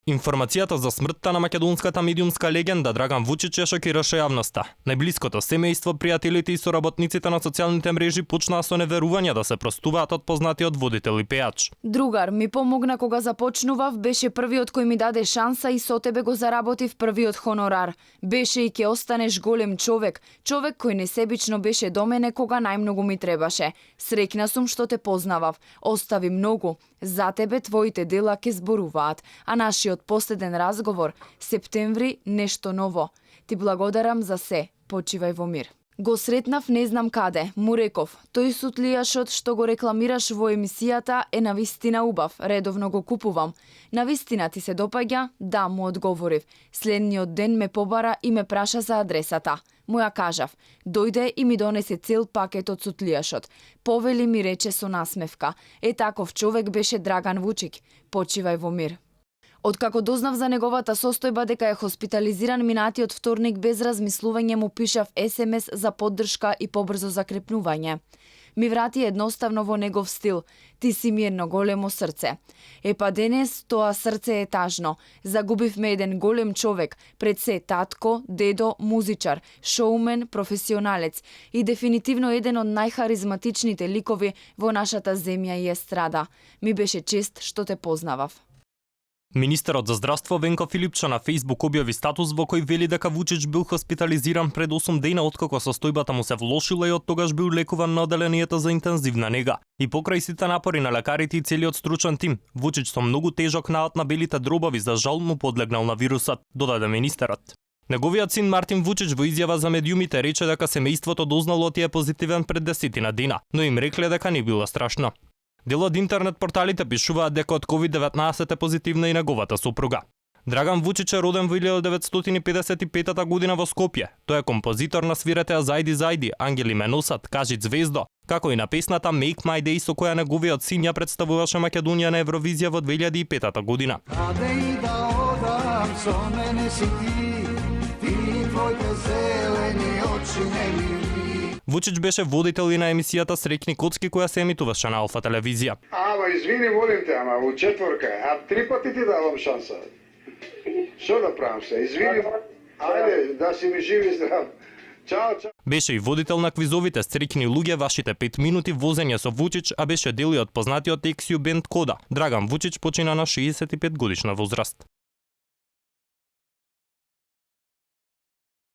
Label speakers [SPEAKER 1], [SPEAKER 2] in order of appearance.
[SPEAKER 1] Информацијата за смртта на македонската медиумска легенда Драган Вучич ја шокираше јавноста. Најблиското семејство, пријателите и соработниците на социјалните мрежи почнаа со неверување да се простуваат од познатиот водител и пејач.
[SPEAKER 2] Другар ми помогна кога започнував, беше првиот кој ми даде шанса и со тебе го заработив првиот хонорар. Беше и ќе останеш голем човек, човек кој несебично беше до мене кога најмногу ми требаше. Среќна сум што те познавав. Остави многу. За тебе твоите дела ќе зборуваат, а нашиот последен разговор, септември, нешто ново. Ти благодарам за се, почивај во мир. Го сретнав не знам каде, му реков, тој сутлијашот што го рекламираш во емисијата е навистина убав, редовно го купувам. Навистина ти се допаѓа? Да, му одговорив. Следниот ден ме побара и ме праша за адресата. Му ја кажав, дојде и ми донесе цел пакет од сутлијашот. Повели ми рече со насмевка. Таков човек беше Драган Вучич. Почивај во мир. Откако дознав за неговата состојба дека е хоспитализиран минатиот вторник, без размислување му пишав СМС за поддршка и побрзо закрепнување. Ми врати едноставно во негов стил. Ти си ми едно големо срце. Па денес тоа срце е тажно. Загубивме еден голем човек, пред се татко, дедо, музичар, шоумен, професионалец и дефинитивно еден од најхаризматичните ликови во нашата земја и естрада. Ми беше чест што те познавав.
[SPEAKER 1] Министерот за здравство Венко Филипчо на Facebook објави статус во кој вели дека Вучич бил хоспитализиран пред 8 дена откако состојбата му се влошила и од тогаш бил лекуван на одделението за интензивна нега. И покрај сите напори на лекарите и целиот стручен тим, Вучич со многу тежок наод на белите дробови за жал му подлегнал на вирусот, додаде министерот. Неговиот син Мартин Вучич во изјава за медиумите рече дека семејството дознало ти е позитивен пред 10 дена, но им рекле дека не било страшно. Дел од интернет порталите пишуваат дека од COVID-19 е позитивна и неговата сопруга. Драган Вучич е роден во 1955 година во Скопје. Тој е композитор на свирете Зајди Зајди, Ангели ме носат, Кажи звездо, како и на песната Make My Day со која неговиот син ја представуваше Македонија на Евровизија во 2005 година.
[SPEAKER 3] Каде и да одам, со мене си ти твоите зелени очи неми.
[SPEAKER 1] Вучич беше водител и на емисијата Среќни коцки која се емитуваше на Алфа телевизија.
[SPEAKER 4] Ама извини, молим те, ама у четворка, 3 пати ти давам шанса. Што да правам се? Извини, ајде, да си ми жив и здрав. Чао, чао.
[SPEAKER 1] Беше и водител на квизовите Среќни луѓе, вашите 5 минути возење со Вучич, а беше дел и од познатиот ексиу бенд Кода. Драган Вучич почина на 65 годишна возраст.